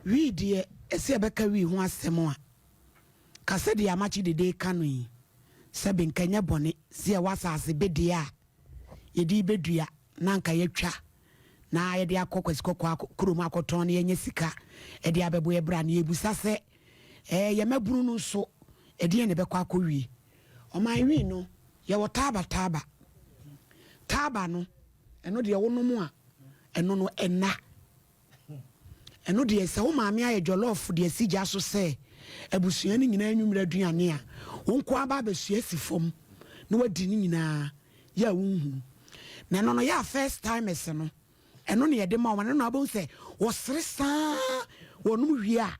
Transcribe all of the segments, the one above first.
Wii deɛ, ɛsɛ yɛbɛka wii ho asɛm a, ka sɛdeɛ Amakye Dede ka no yi, sɛbe nka ɛnyɛ bɔne sɛ yɛwɔ asase bedeɛ a yɛde rebɛdua na anka yɛatwa na yɛde akɔ Kwasi Kɔkɔɔ kurom akɔtɔn na yɛanya sika de abɛbɔ yɛn bra. Na yɛrebisa sɛ, ɛɛ yɛn mmabunu no nso, ɛdeɛn na ɛbɛkɔ akɔwie? Ɔman wii no, yɛwɔ taaba taaba. Taaba no, ɛno deɛ wonom a, ɛno no ɛnna. Ɛno deɛ sɛ wo maame ayɛ jɔlɔɔfo de asi gya so sɛ abusua no nyinaa anwummere aduane a, wo nko ara ba abɛsua asi fam na woadi ne nyinaa yɛ a wonhunu. Na ɛno no yɛ a first timers no, ɛno na yɛde ma wɔn. Ɛno na wobɛhu sɛ wɔsere saa wɔnom wie a,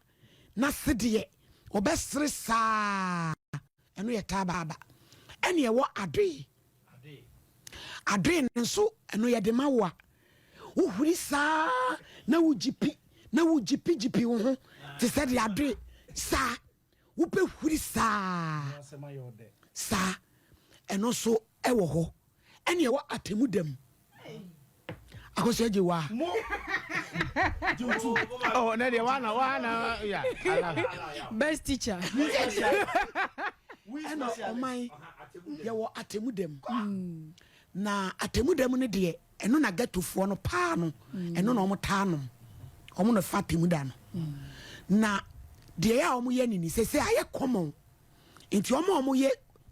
na sedeɛ wɔbɛsere saa. Ɛno yɛ taaba. Ɛne ɛwɔ adoe. Adoe no nso, ɛno yɛde ma wo a, wohuri saa na wogyipi na wogyipigyipi wo ho te sɛ de adoe saa wobɛhuri saa saa ɛno nso ɛwɔ hɔ ɛne ɛwɔ atemu dam akɔsɛ gye wa. Oh, ne deɛ wana wana ya. Best teacher. Ɛna ɔman yɛwɔ atemu dam na atemu dam no deɛ ɛno na ghettofoɔ no paa no ɛno na wɔn taa nom wɔn na fa atemu da no na deɛ yɛ a wɔn yɛ nini sɛ sɛ ayɛ common nti wɔn a wɔn yɛ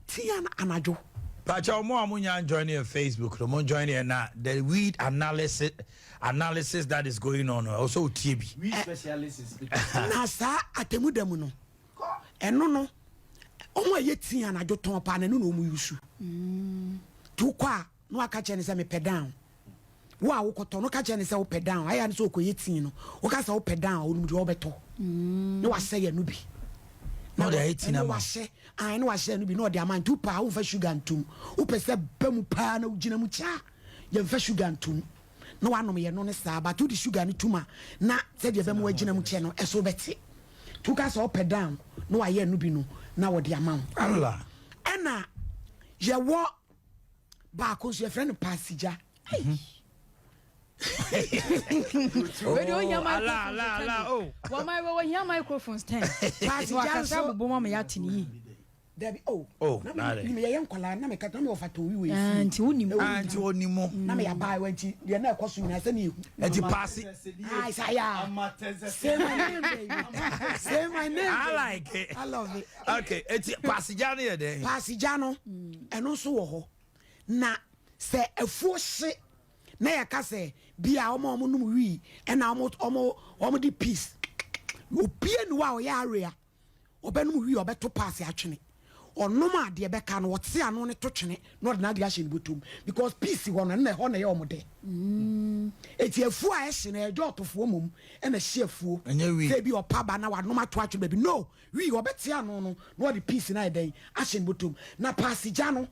tia anadwo. Pacha omo a mo nya join yɛ Facebook no mo join yɛ na the weed analysis analysis that is going on no also otie bi. Weed specialist is Na saa atemu da mu no ɛno no wɔn a ɛyɛ tea anadwo tɔn paa na ɛno na wɔn yusu nti wokɔ a na waka kyerɛ no sɛ mepɛ down wo a wokɔtɔ no ka kyerɛ no sɛ wopɛ down ayɛ ne sɛ ɔkɔyɛ tea no woka sɛ wopɛ down a ɔnim deɛ ɔbɛtɔ na wasɛ yɛ no bi na ɔde ayɛ tea na ma wahyɛ ae na wahyɛ no bi na ɔde ama nti wopɛ a womfa sugar ntom wopɛ sɛ ba mu paa na wogyina mu kyɛ a yɛmfa sugar ntom na wanom yɛ no ne saa but wode sugar no tom a na sɛdeɛ ɛbɛma wagyina mu kyɛ no ɛso bɛte nti woka sɛ wopɛ down na wayɛ no bi no na wɔde ama wo. Allah. Ɛna yɛwɔ baako nso yɛfrɛ no paasigya. Wei ohia microphones. Oh. Wɔn ma wɔ ohia microphones 10. Paasigya nso. Wakasa bobɔ mu ama yɛate ne yie. Dabi oh. Oh, na me nim yɛyɛ nkwadaa na meka na me wɔfa tɔn wi wɔ Ah, efi. nti wonim. Ah, nti onim mu. Na me yɛ abaayewa nti deɛ na ɛkɔ so nyinaa sɛ ne ehu. Nti paase. Ah, Isaiah. Say my name, baby. Say my name. I baby. like it. I love it. Okay, eti paasigya no yɛ dɛn? Paasigya no, ɛno nso wɔ hɔ. Na sɛ afuo hye na yɛka sɛ bia wɔn a wɔnom wii ɛna wɔn wɔn wɔn de peace. Obie ni hɔ a ɔyɛ area ɔbɛnom wii ɔbɛto paase atwene. Ɔnom a deɛ bɛka no ɔte ano ne to twene na ɔde n'adeɛ ahyɛ ne bɔtɔm because peace hɔ no ɛno na ɛhɔ na ɛyɛ wɔn dɛ. Eti afuo a ɛhye no ɛyɛ ɔtofoɔ mmom ɛna ɛhye afuo. Ɛnyɛ wii. Sɛ ebi ɔpa ba na wanom ato atwene baabi no wii ɔbɛte ano no na ɔde peace no ayɛ dɛn ahyɛ ne bɔtɔm. Na paase gya no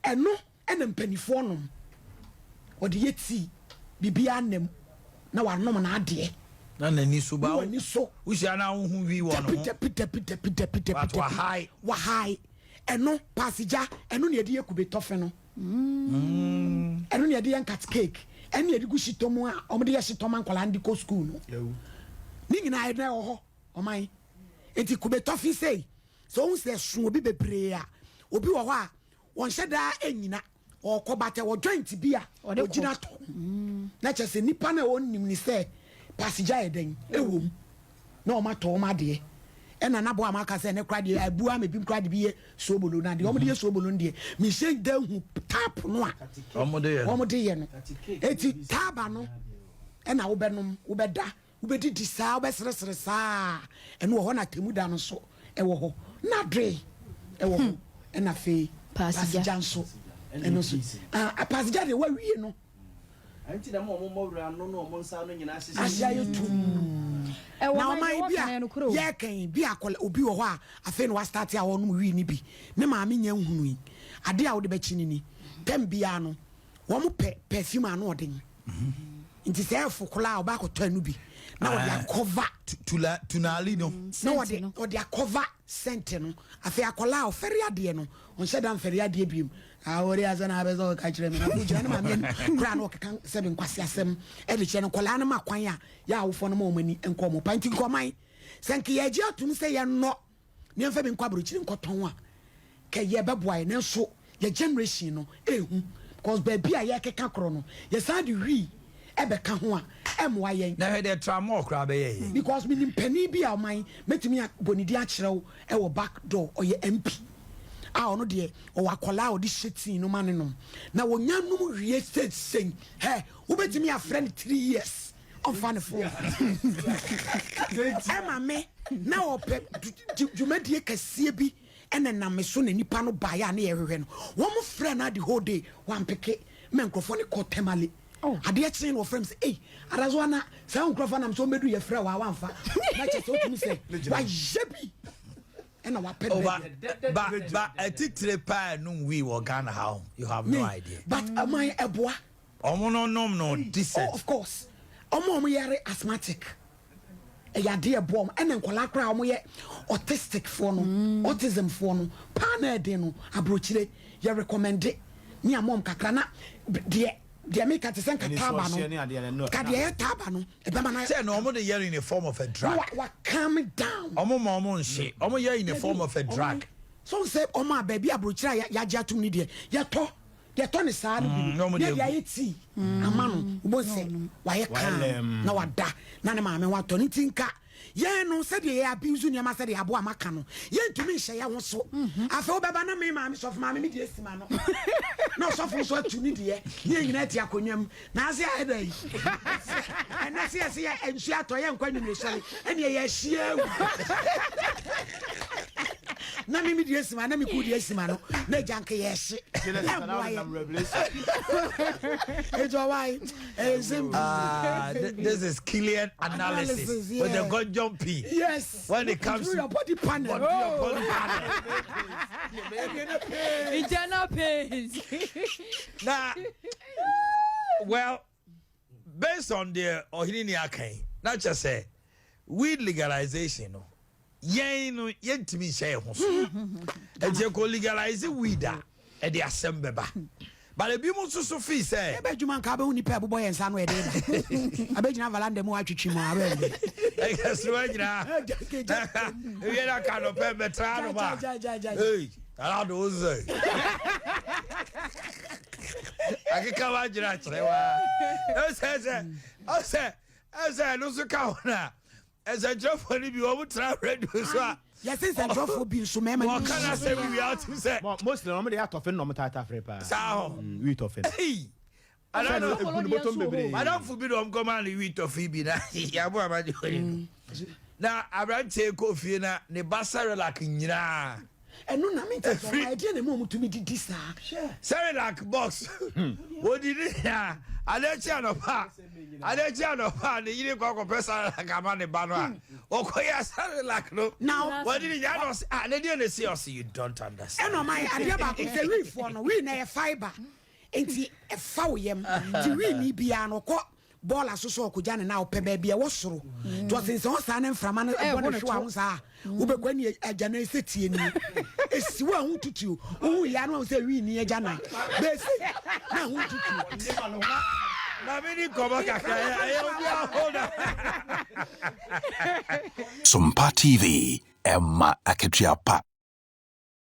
ɛno ɛna mpanimfoɔ nom ɔde yɛ tii biribiara nam na wanom n'adeɛ. Na n'ani so ba. Ne w'ani so. Wohyia na wohu wii wɔ ne ho. Dabi dabi dabi dabi dabi But dabi. wahae. Wahae. Ɛno paasigya ɛno na yɛde yɛ kube tɔfe no. Ɛno na yɛde yɛ nkat cake. Ɛno na yɛde gu shitɔ mu a wɔde yɛ shitɔ ma nkwadaa no de kɔ school no. Ne nyinaa ɛno ɛwɔ hɔ ɔman. Nti kube tɔfe sei sɛ ohun sɛ ɛso obi bebree a obi wɔ hɔ a wɔnhyɛ daa ɛnyina ɔkɔ but ɛwɔ joint bi a ɔgyina tɔ na kyerɛ sɛ nipa no a ɔnnim ne sɛ pasigya yɛ dɛn ɛwɔ mu na wɔn atɔ wɔn adeɛ ɛna nabɔ a maka sɛ ɛnɛ kora deɛ abu ama ebi kora de bi yɛ soobolo na deɛ wɔn de yɛ soobolo no deɛ mehyɛ da hu tap no a Wɔn de yɛ no. wɔn de yɛ no eti taaba no ɛna wobɛnom wobɛda wobɛdidi saa wobɛseresere saa ɛno wɔ hɔ na atemu da no nso ɛwɔ hɔ na doe ɛwɔ hɔ ɛna afei Paasigya. paasigya nso ɛno nso ah paasigya deɛ wawie no Ɛnti na mo a ɔmo mmɔ ano na ɔmo nsa ano nyinaa hyehyɛ. ahyɛ ayɛ tum Ɛwɔ na man ɔman deɛ bi wɔka a no nokorɛ o. yɛkɛn bi akɔla obi wɔ hɔ a afei na wastart a ɔnom wii ne bi ne maame nya nhunu yi adeɛ a wode bɛkyi ne ni tɛm biara no wɔn pɛ perfume ano ɔden nti sɛ ɛfo koraa a ɔba akɔtɔ ɛno bi na wɔde Ah. akɔva Tula tunali no. Na Scent wɔde no. wɔde akɔva scent no. Afei akwadaa a ɔfɛre adeɛ no, ɔnhyɛ da mfɛre adeɛ biom. Ah, wɔde asɛ na abɛ sɛ ɔka kyerɛ me. Na ɔgyina ne maame anim koraa na ɔkeka sɛbe nkwasi asɛm ɛde kyerɛ no. Nkwadaa no ma kwan a yɛ awofoɔ no ma wɔn ani nkɔ wɔn pa. Nti nkɔman sɛ nka yɛgye atum sɛ yɛnnɔ ne yɛmfa bi nkɔ aburokyiri nkɔtɔn a, kɛ yɛbɛboa yɛ. Nanso yɛ generation no ehu because baabi a yɛkeka korɔ no, yɛsan de wii ɛbɛka ho a, ɛmmoa yɛn. Na hwɛ deɛ tramol koraa bɛyɛ yɛ. Because menim panin bi a ɔman mɛtumi abɔ ne din akyerɛ wo ɛwɔ back door, ɔyɛ MP a ɔno deɛ ɔwɔ akwadaa a ɔde hyɛ tea no ma ne nom na wɔnya nom wie sɛsɛn hɛ, wobɛtumi afrɛ no 3 years ɔmfa ne phone. Ɛma me na ɔpɛ dwumadie kɛseɛ bi ɛna nam me so na nipa no baeɛ a ne yɛhwehwɛ no, wɔn frɛ no the whole day wampeke ma nkurɔfoɔ ne kɔ Tamale. Adeɛ kyee no, wɔfrɛ m sɛ, ei, adaso ana saa nkurɔfoɔ nam sɛ ɔmmɛdu yɛfrɛ wɔ a wamfa, na kyɛ sɛ wotumi sɛ wayɛ bi ɛna wapɛ Oh, ba baabi. ba atitire paa num wii wɔ Ghana ha o. You have no Me, idea. but ɔman ɛboa. Ɔmo no nom no decent. Oh, of course, ɔmo a ɔmo yɛre asthmatic, ɛyɛ adeɛ ɛboa ɔmo, ɛna nkɔlaa koraa a ɔmo yɛ autistic foɔ no, autism foɔ no paa na ɛden no, aburokyire yɛ recommend ne ama ɔmo kakra na deɛ meka te sɛ nka Ɛne taaba soɔhyeɛ ne adeɛ no, no, ka deɛ ɛyɛ taaba no ɛbɛma na Sɛ na ɔmo de yɛ in the form of a na drug. wa calm down. Ɔmo ma ɔmo nhye. Ɔmo yɛ in the form of a drug. So sɛ ɔmo a baabi aburokyire a yɛagye atum ne deɛ yɛtɔ ne saa no bi Na ɔmo no de ne deɛ agu. ayɛ tea ama no, wobɔ sɛ wayɛ calm lɛm. na wada na ne maame watɔ ne ti. Nka yɛn no, sɛdeɛ yɛ abuse nneɛma, sɛdeɛ aboa maka no, yɛntumi nhyɛ yɛn ho so. Afei wobɛba na me maame sɔfo maame me deɛ si ma no na ɔsɔfo nso atu ne deɛ ne yɛn nyinaa ti akonnwa mu na ase ayɛ dɛ yi. Ɛnɛ sɛ yɛsɛ yɛ nsuo atɔ, yɛ nkɔ anwummerɛ sɔre, ɛneɛ yɛahyia awu na me deɛ si ma na me ku deɛ si ma no na agya nka yɛhye ɛmmoa yɛ. Ɛnti ɔwae ɛyɛ nsɛm pii. Ah, this is Killian analysis, Analysis, with the yeah. Gonjon P. Yes. When it comes through to your body panel. Body, your body panel. Internal pains. Now, well, based on the Ohini Akan, not just say weed legalization, no. Yɛn no yɛntumi nhyɛ yɛn ho so, ɛnti ɛkɔ legalize weed a, ɛde asɛm bɛba, but ebi mu nso so fii sɛ ɛbɛ adwuma nka wobɛhu nipa a ɛbobɔ yɛn nsa no, ɛde ba abɛgyina valanda mu atwitwi mu abɛɛde. Ɛkɛ soro nyinaa ewie na ka no pɛ bɛtra no ma. Gya, gya, gya, gya. Ei, alado wo sɛ akeka wa gyina kyerɛ wa ɛsɛ sɛ ɔsɛ ɛsɛ ɛno nso ka ho na ɛsɛnkyerɛfoɔ no bi wɔn tena radio so a Yɛse nsɛntwerɛfoɔ bi nso mmarima no wɔka bi no asɛm bi wia wotim sɛ Mostly ɔmo de yɛ atɔfe no na ɔmo taataa frɛ paa. Saa hɔ. Wii tɔfe no. Ei, Sɛ no anano egu ne bɔtɔm bebree. Madamfo bi na ɔm kɔma ne wii tɔfe bi na yɛabo amagye hɔ no na aberanteɛ kɔ fie na ne ba Cerelac nyinaa. Ɛno na mente sɛ ɔma ɛdeɛ na mu ɔmutumi didi saa. Cerelac box wɔdidi nyinaa. Adeɛ kyi anɔpa ne yere kɔ akɔpɛ Cerelac ama ne ba no a ɔkɔyɛ Cerelac no Now- wɔde ne nyinaa na ɔse, ah, ne deɛ ne se ɔse, "You don't understand." Ɛna ɔma yɛ adeɛ baako sɛ wiifoɔ no, wii na ɛyɛ fibre, nti ɛfa wo yam, nti wii ni biara no ɔkɔ bɔɔla so so ɔkɔgya ne na ɔpɛ baabi ɛwɔ soro nti ɔsensɛn hɔ saa ne mframa no ɛbɔ ne hwewa ho saa, wobɛkɔ ne agya no ɛsɛ tie nie ɛsi wo a ho tutuo wohu yia no ahu sɛ wii ni agya nan bɛsi na ho tutuo. Na me ni nkɔmɔ kakra ɛyɛ obi ahoda. Sompa TV, ɛma akatua pa.